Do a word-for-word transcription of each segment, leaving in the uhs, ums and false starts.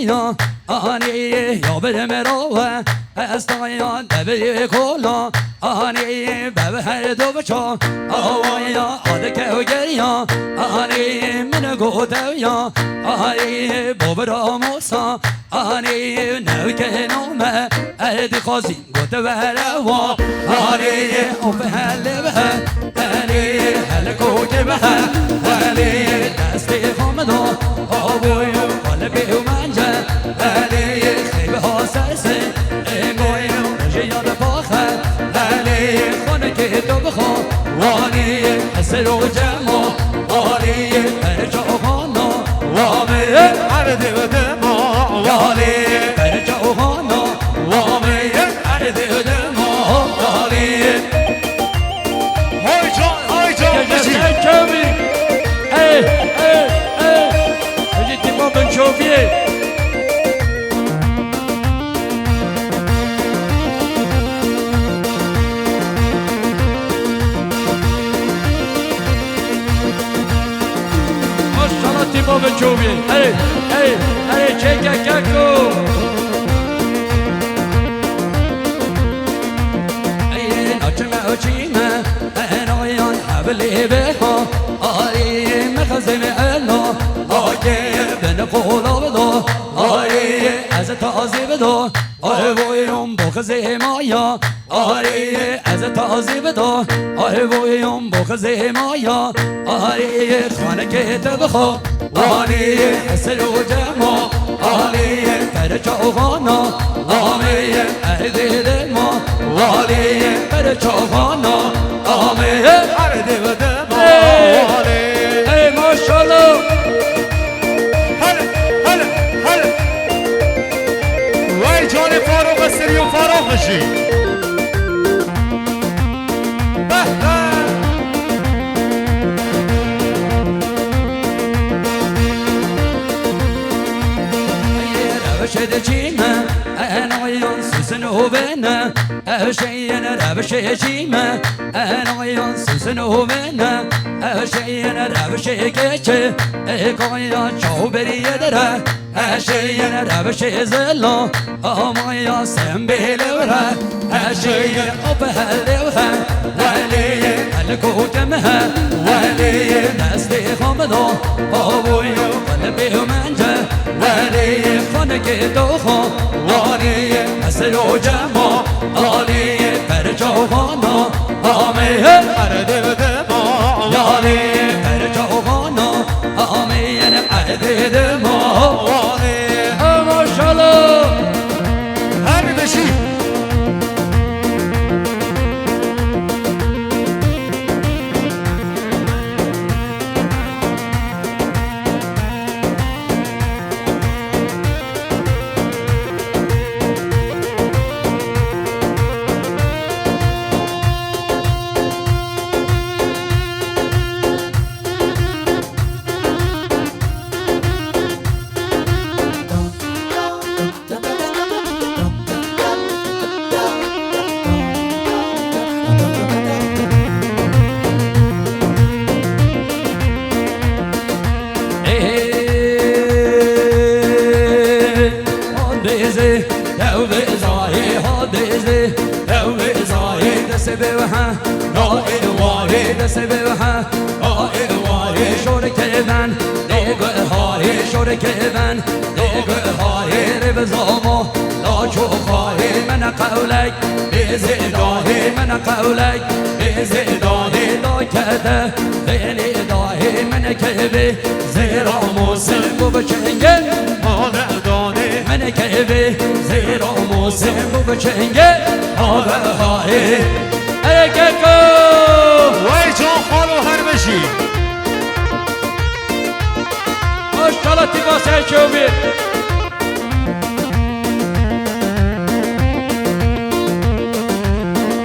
Ya, anî ya bir merawe, ez taya devê kola, anî bev her du biça, awaya adike û geriya, anî min gotew ya, anî bobra mosa, anî newke nome, erdî xwazî gote were wa, anî of hele be, anî hele koke be, anî destê xwe min da, avoy û qalbê û mence, anî xeybe ha serse, ê goy û jiyan paxe, anî xonekê tu bixwe, wanî hesir û cema, anî perça xana, wame erdê dema, anî perça xana, wame erdê dema, anî. Hay can, hay can, Gece Hacı. Sen kevin. Hey, hey, hey. Hacı Timo Bençoviye. Maşallah Timo Bençoviye. Hey, hey, hey, çeke keko. Ey, naçime, naçime. Enoyan hevlê biha, arê mexzin eno, ake bin qola bida, arê ez tazî bida, arê voyum bo xizê maya, arê ez tazî bida, arê voyum bo xizê maya, arê xanekê te bixwe. Walê hesir û cema, walê perça û xana, walê erdê dema, walê perça û xana, walê erdê dema, Ey! Walê. Ey, maşallah! Hele, hele, hele! Vay canê Farok, serî û Farok jî. Beh, beh. Rewşe de çîne, enoyan susin û bene, ev şeyin rewşe çîne, enoyan susin û bene, ev şeyin rewşe keçe, e kaya çaw beriye dere. Eşeyin rewşê zila, amaya sembêlê were. Eşeyin op helê were. Welê el kokem he, welê destê xamda, avoy qalbê mence. Welê xanekê doxa, walê esro cema, alê perçavana, amê her devdema, yalê perçavana. Ameyene erdê dema. Maşallah. Her beşî. Ê, hondêzê, ew bêzayê, hondêzê, ew bêzayê, destê bê wehe, na ê warê, destê bê wehe. Aê warê şorkê ben, dê biharê şorkê ben, dê biharê rê bi zamo, da çoxarê min qewlek, bê zêdahê min qewlek, bê zêdahê da kete, bênê dahê min kevê, zêra mosim bu biçengê, mane danê min kevê, zêra mosim bu biçengê, abe harê. Ey keko! Wey can xalo her bijî. Maşallah Tîma Selçoğlu.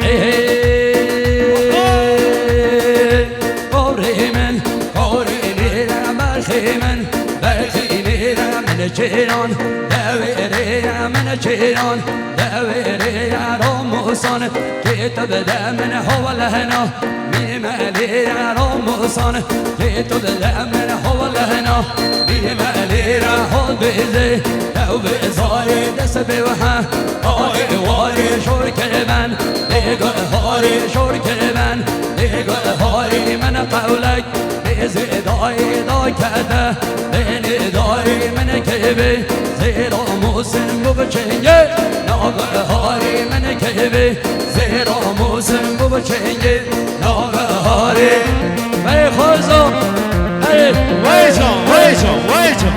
Ey, ey, ey. Qorê min, qorê lêre berxê min, berxê lêre min çêran, dewê rêre min çêran. Deverê ya Ramusan, kê tu bide min hewlehna. Mîmelê ya Ramusan, kê tu bide min hewlehna. Mîmelê ya hol bêzê, Ew bi zarê dest bê wiha, ay warê şor kiriben, dê guharê şor kiriben, dê guharê min qewlek, dê zêdayê da kete, dê nêdarê min kevê, zêra Musin bû bi çengê, na guharê min kevê, zêra Musin bû bi çengê, na guharê. Hey, xwezam, hey. Wey can, wey can, wey can.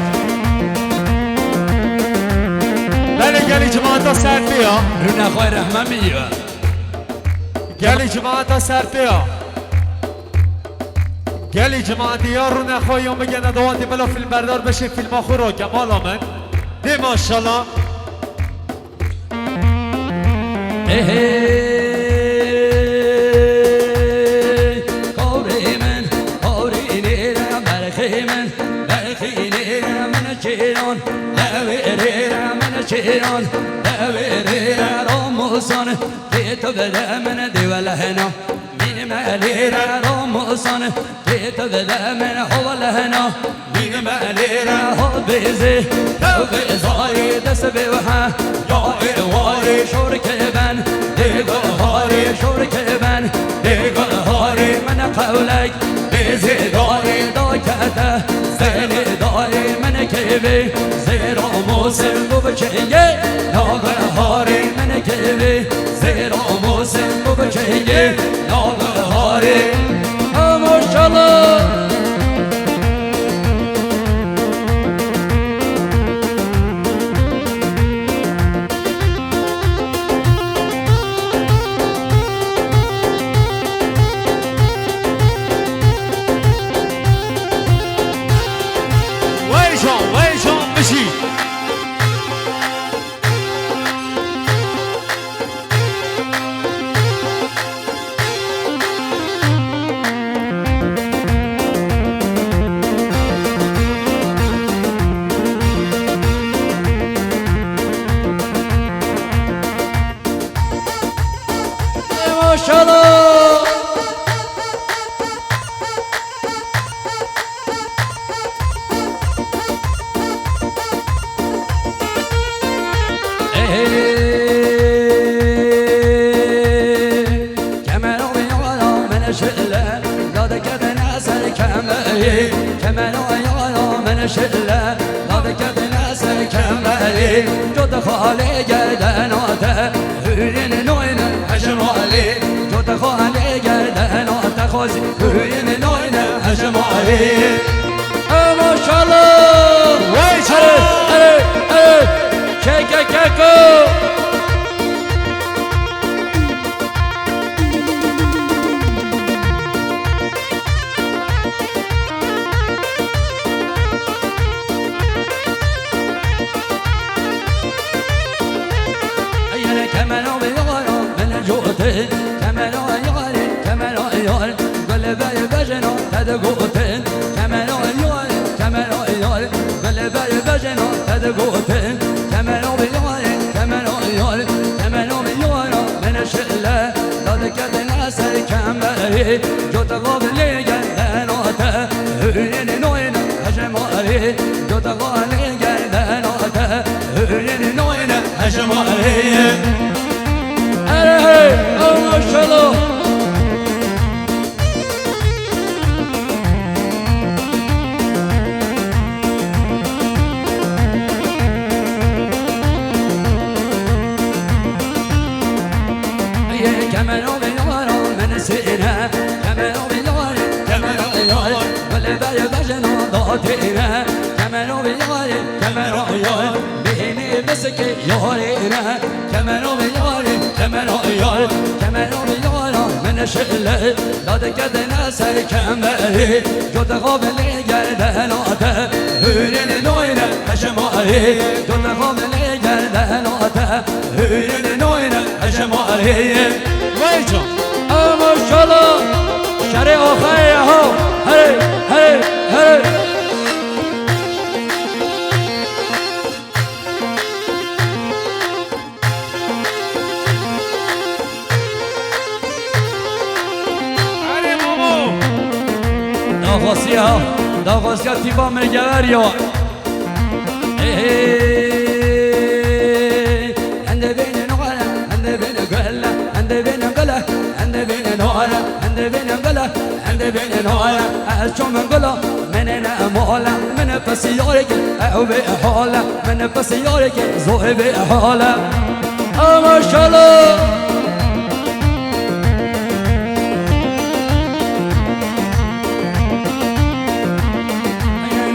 Belê, gelî cemaata ser pê ya. Rûna xwe rehme min ya. Gelî cemaata ser pê ya. Gelî cemaatê ya rûna xwe ya bigene dawatê, bila filmberdar beşê filma xwe rake mala min. Dê maşallah. Hey, hey. Kawrê min, kawrê nêre, berxê min, berxê nêre, min çêran, ewê rêre, min çêran, ewê rêre, Ramusan, kê tu bide min dê welehna. Mînime lêre Ramusan, kê tu bide min hewlehna. Mînime lêre ha bêzê, ew bêzayê dest bê wiha. Ya ê warê şor kiriben, dê guharê şor kiriben, dê guharê min qewlek, dê zêdarê da kete, zênê darê min kevê, zêra Musin bû bi çengê, ya guharê min kevê. Zêra Musin bû bi çengê, ya guharê. Ha, maşallah. Wey can, wey can, bijî. Ey maşallah. Ey, kemero yara min şile, la diketine ser kemerê. Kemero yara min şile, la diketine ser kemerê. Cot xalê gerdena te, hûrên noyne hejmalê. Cot xalê gerdena te xwezî, hûrên noyne hejmalê. Ey maşallah! Wey çala! Erê, erê, erê! Çeke keko! Eyene kemero bi yara min cote, kemero yare, kemero yar, gul ber bejeno te de gotin, kemero yar, kemero yar, gul ber bejeno te de gotin, kemero bi yare, kemero yar, kemero bi yara min şile, la diketine ser kemerê, cot xalê gerdena te, hûrên noyne hejmalê, cot xalê gerdena te, hûrên noyne hejmalê. Erê, hey, ey maşallah. Ey kemero bi yara min sîne, kemero bi yar, kemero yar, gul ber bejeno datîne, kemero bi yar, kemero yar, bêhnê misikê yarîne, kemero bi yar, kemero yar, kemero bi yara min şile, la diketine ser kemerê, cot xalê gerdena te, hûrên noyne hejmalê, cot xalê gerdena te, hûrên noyne hejmalê. Wey can! Ey maşallah! Şerê axayê ya ho! Herê, herê, herê! Erê mamo! Daxwasiya, daxwasiya tîpa me gever ya. Ê, ê, Bênin hale, ez ço min gula, min ne male, min pisyarek, ew bê hale, min pisyarek, zoy bê hale. Ama şala.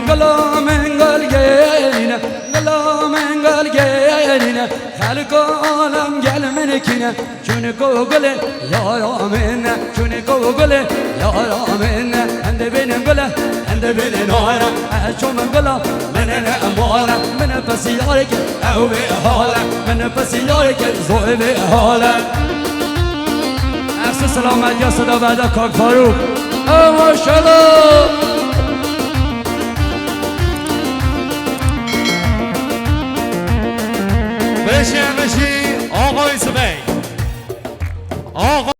Gula min gul gelîne, gula min gul gelîne, xelk alem gel min kîne. Çunku gulê yara min e, çunku gulê yara min e. Em dibînin gule, em dibînin hale. Ez ço min gula, min ne male, min pisyarek, ew bê hale, min pisyarek, zoy bê hale. Erse selamet ya seda beda Kak Faruk. Ew maşallah. Beşe meşî Ağay Zibey. Ağa